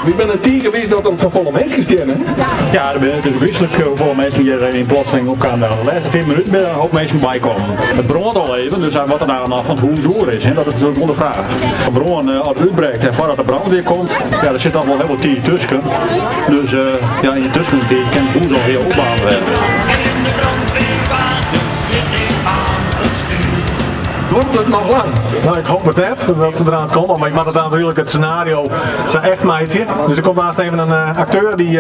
Wy binne tige wiis dat der safolle minsken steane. Ja, it is ôfgryslik hoefolle minsken hjir yn plotseling opkamen. De lêste 5 minuten binne der in hoop minsken bykommen. It brânt al even, dus wat der nou noch fan it hûs oer is, dat is natuerlik wol de fraach. De brân as it útbrekt en foardat de brânwear komt, ja, der sit noch wol hiel wat tiid tusken. Dus ja, yn de tuskentiid kin it hûs al hiel opbaarnd wêze. In de brandweerwagen zit ik aan het stuur. Duorret it noch lang? No, ik hoopje it net dat se deraan komme, mar ik moat it natuerlik it senario sa echt meitsje. Dus der komt aanst even in akteur dy,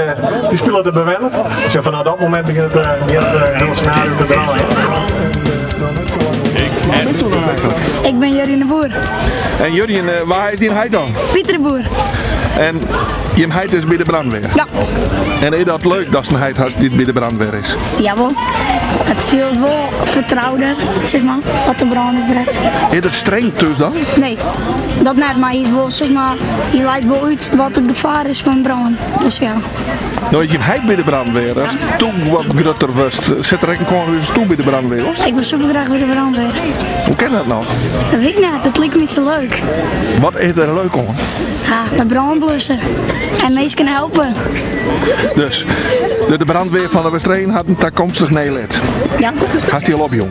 dy spilet de bewenner. Dus fanôf dat momint begjint it, begjint it hiele senario te draaien. Ik bin Jurjen de Boer. En Jurjen, wa is dyn heit dan? Pieter de Boer. En jim heit is by de brandweer? Ja. En is dat leuk datst in heit hast dy't by de brandweer is? Jawol. It fielt wol fertrouder, sis mar, as de brân útbrekt. Is it streng thús dan? Nee, dat net, mar hy is wol, sis mar, hy leit wol út wat it gefaar is fan brân. Dus ja. No is jim heit by de brandweer, asto wat grutter wurdst, sit der ek in kâns datsto by de brandweer wolst? Ik wol super graach by de brandweer. Hoe kin dat no? Dat wit ik net, it liket my sa leuk. Wat is der leuk oan? Ja, de brân blusse en minsken helpe. Dus de brandweer fan De Westereen hat in takomstich neilid. Ja. Hast dy al opjûn?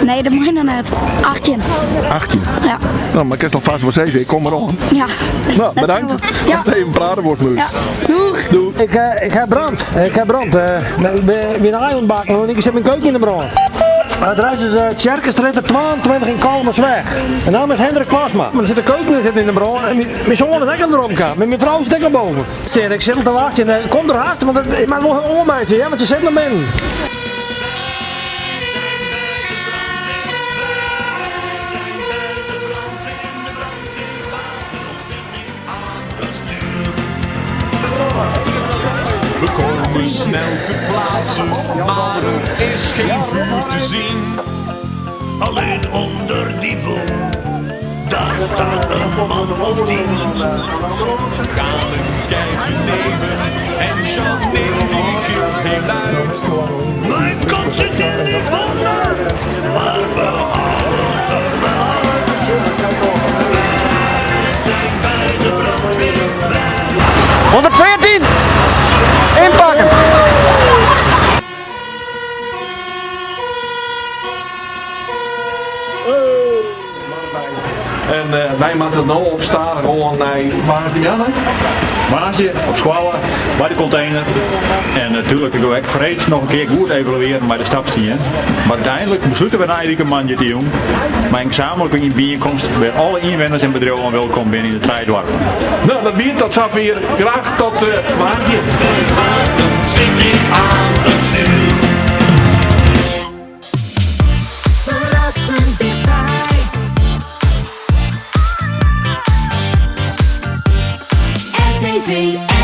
Nee, dat mei noch net. 18. 18? Ja. No, mar kinst alfêst wol sizze, ik kom deroan. Ja. No, bedankt. Ja. Even prate wolst mei ús. Ja. Doeg. Doeg. Ik, ik ha brand. Ik ha brand. Ik bin in aai oan it bakken en ik sit myn keuken yn de brân. It adres is Tsjerkestrjitte 22 yn Kollumersweach. De namme is Hendrik Plasma. Mar der sit de keuken sit yn de brân en myn soan is ek al derom kaam. Myn frou sit ek al boven. Stean, ik sit al te wachtsjen. Kom der hast, want ik moat wol oanmeitsje, ja, want se sit noch binnen. We komen snel ter plaatse, maar er is geen vuur te zien. Alleen onder die boom, daar staat een man of 10. We gaan een kijkje nemen en Janine die gilt heel luid. Mijn kont zit in die bomen, maar we halen ze wel uit. Wij zijn bij de brandweer. 114! Inpakken! En wy moatte no op stadichoan nei woansdeitemoarn, hè? Woansdei op skoalle, by de kontener. En natuerlik ik wol ek freed noch in kear goed evaluearjen mei de stapstien. Mar úteinlik beslute we nije wike moandeitejûn mei in gesamenlike byienkomst wêr alle ynwenners en bedriuwen wolkom binne yn de trije doarpen. No, dat wie it tot safier. Graach tot woansdei. Zit ik aan het stuur. Verrassend dichtbij. RTV.